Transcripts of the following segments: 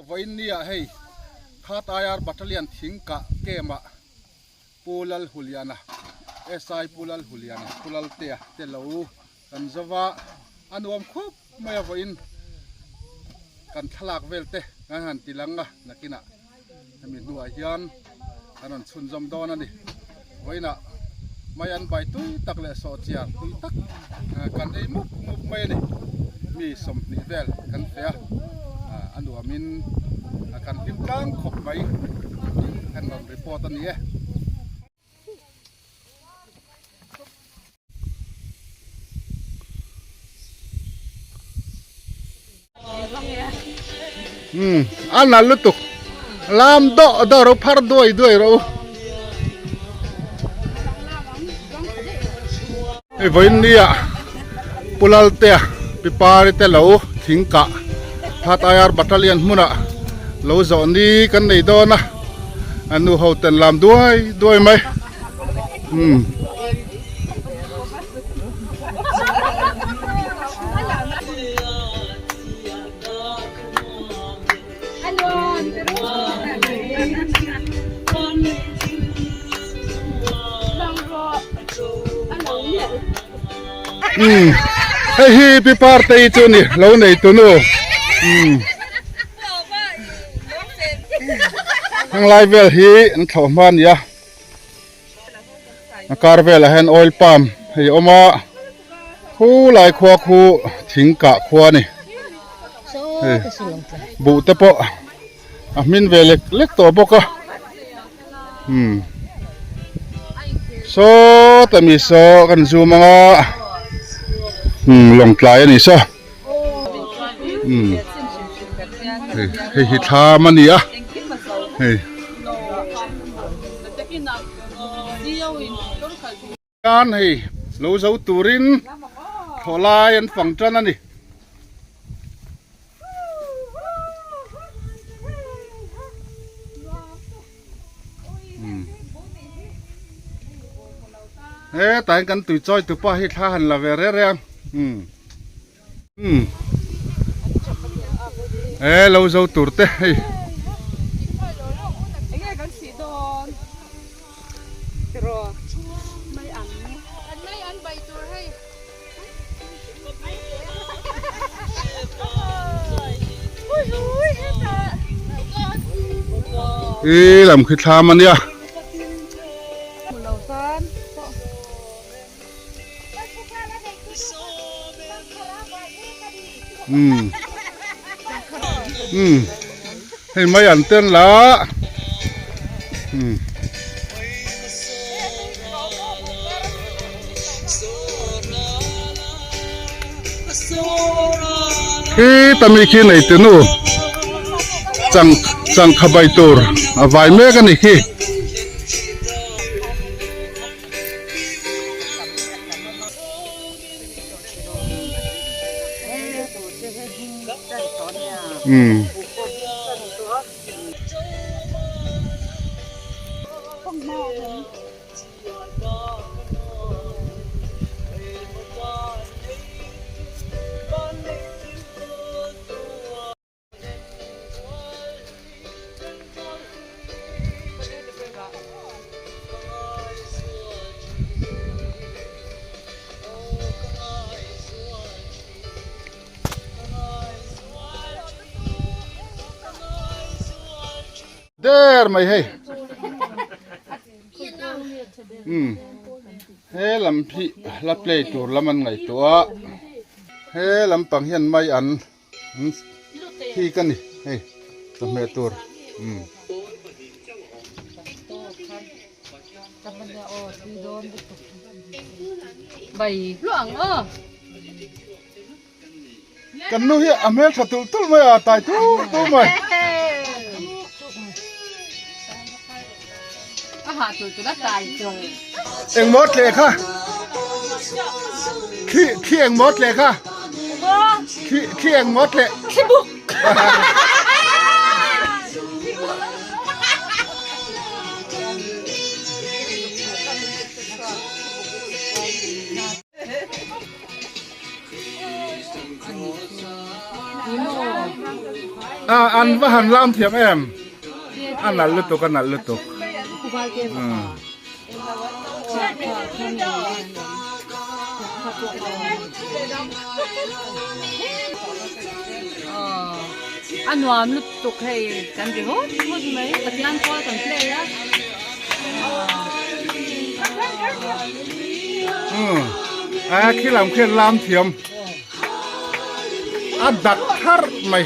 Vawiin nia hei Khat IR Battalion thing kah camp ah Pu Lalhuliana, SI Pu Lalhuliana, Pu Laltea te lo kan zo va, a nuam khup mai a vawiin kan thlalak vel te kan han ti lang a, nakinah hemi hnuah hian kan rawn chhunzawm dawn a ni. Vawiinah mai an bai tui tak leh sawhchiar tui tak kan ei mup mup mai a ni. Mi 20 vel kan fe a, a nuamin kan hlim tlang khawp mai tih kan rawn report a ni e. Um a nal lutuk lam dawh dawh ro phar duai duai ro hei vawiin nia Pu Laltea Pi Pari te lo thing kah That IR Battalion hmunah lo zawh ni kan nei dawn a a nu ho ten lam duai duai mai um. Um hei hi pi partei chu ni lo nei tu nu um heng lai vel hi an thlawh hma a ni a. A kar velah hian oil palm hei a awm a khu lai khua khu thing kah khua a ni hei buh te pawh a hmin ve lek lek tawh bawk a umm saw ta mi saw kan zoom ang a umm lawngtlai a ni saw umm hei hei hi thlam a ni a hei. Tan hei lo zo turin thlawh lai an fang tan a ni. He tain kan tui chawi tupa hi thla han la ve reng reng umm umm he lo zo tur te hei. I lam khi thlam a nia. Um um hei mai an ten la um. Khi tami khi nei te nu chang changkha bai tur a vai mek a ni khi. Umm. Der mai hei umm he lam hi la play tur lam an ngaihtuah a he lampang hian mai an thik a ni hei chawhmeh tur umm. Kan nu hi a hmel tha tulh tulh mai a tai tur tur mai. Engmaw tle kha khi khi engmaw tle kha khi khi engmaw tle khi buk A an va han lam thiam em a nalh lutuk a nalh lutuk A nuam lutuk hei kan ri hawt hawt mai Pathian pawl kan play a. A khi lam khian lam thiam a dak tharh mai.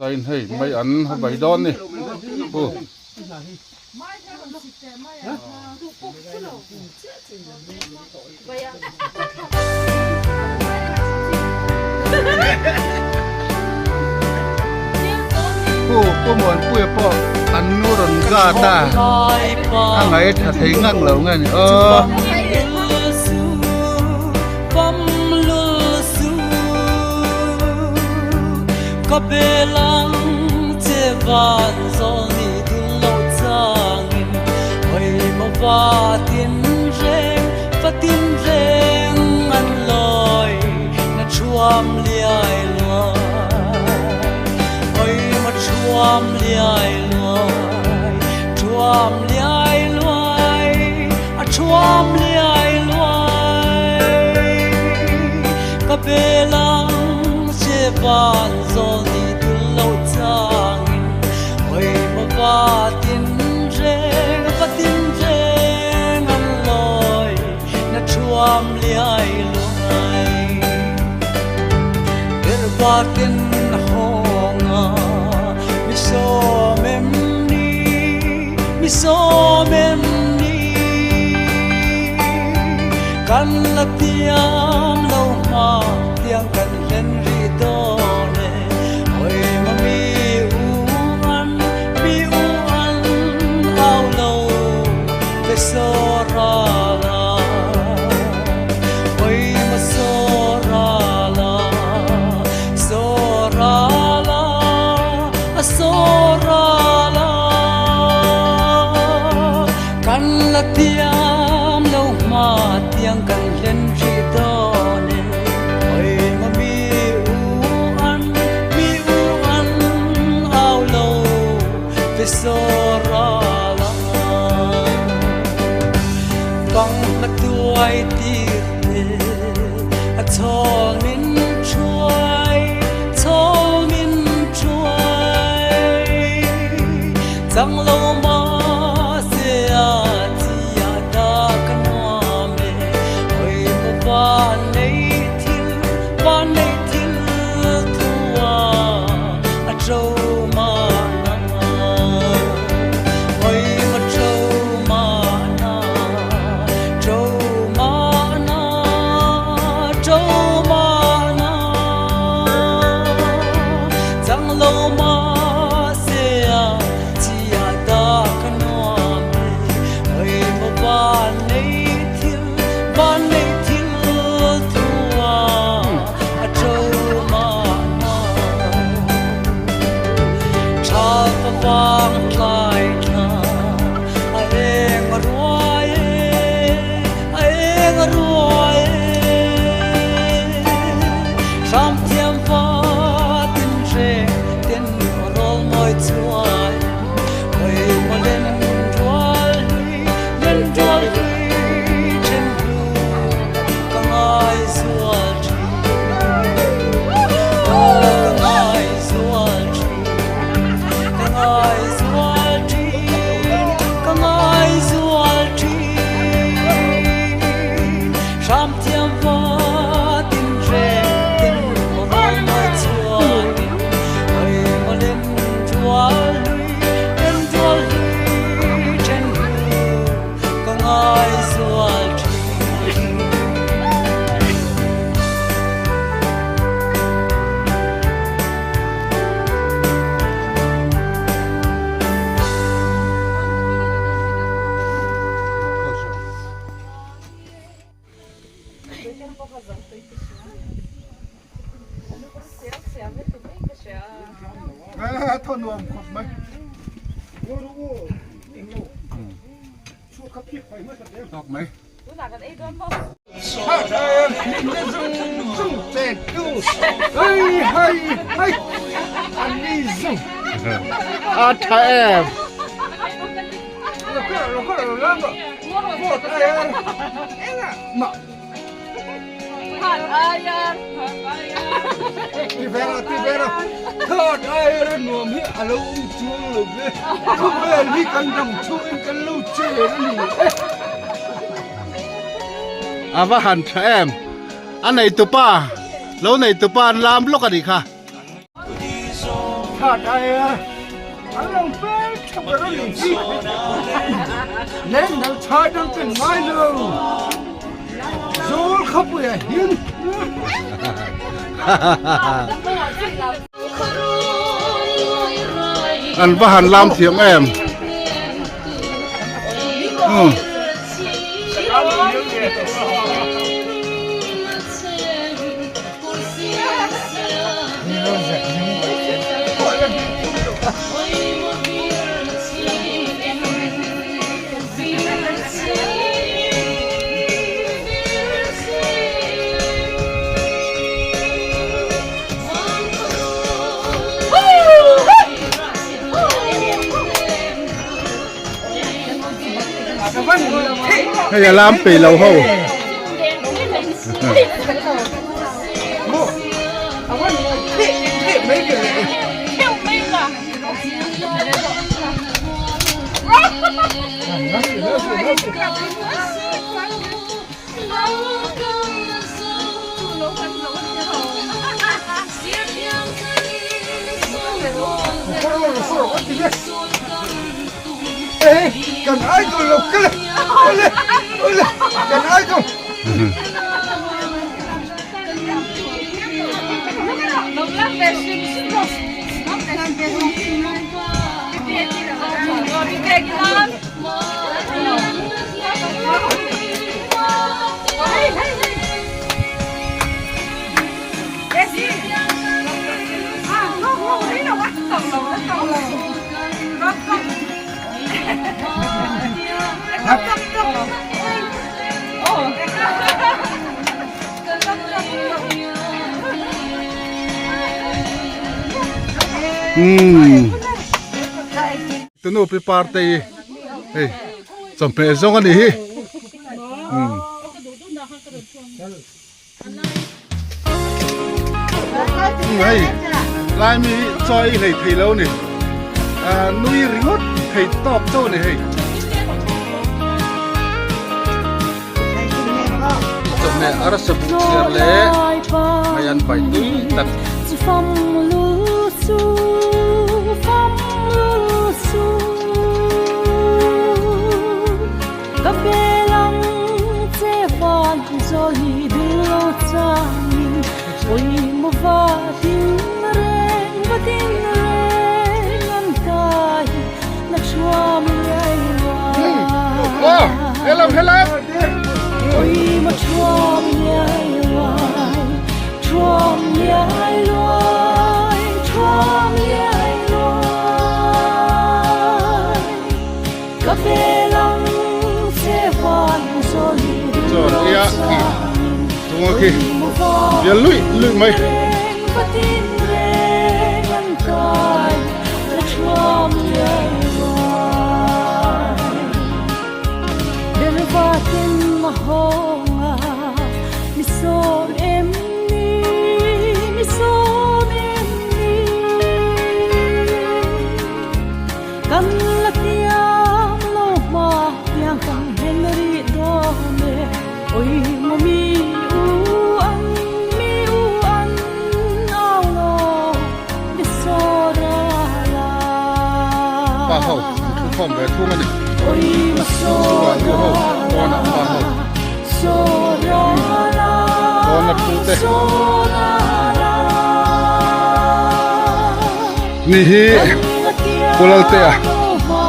Zain hei mai an vai dawn ni hu. Pu Pu Muanpuia pawh an nu rawn guard a a ngaih tha thei ngang lo nge ni aw. Tawk mai. A tha em. A va han tha em a nei tupa lo nei tupa an lam lawk a nih kha. An va han lam thiam em. Um. Hei a lam peih lo ho. Umm tunu pi parte hi hei chawhmeh zawng a nih hi umm. Hei lai mi hi chaw ei hlei thei lo ni nui ringawt thei tawk chauh a ni hei chawhmeh arsa buh chhiar leh hei an paih tui tak. Helam helam. Chuan ia khi tunga khi bial luih luih mai. Kan la tiang lo hma tiang kan hen rih dawn e Oi maw mi u an mi u an au lo mi saw ra la Pa ho an thu khawm ve thung a ni. Oi maw saw Chungah nu ho ra pawnah pa ho. Saw ra la Pawn a thu te. Saw ra la Ni hi Pu Laltea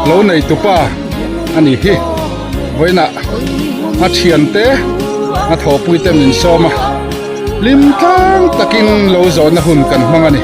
lo nei tupa a ni hi vawiinah a thiante a thawhpui te min sawm a hlim tlang takin lo zawhna hun kan hmang a ni.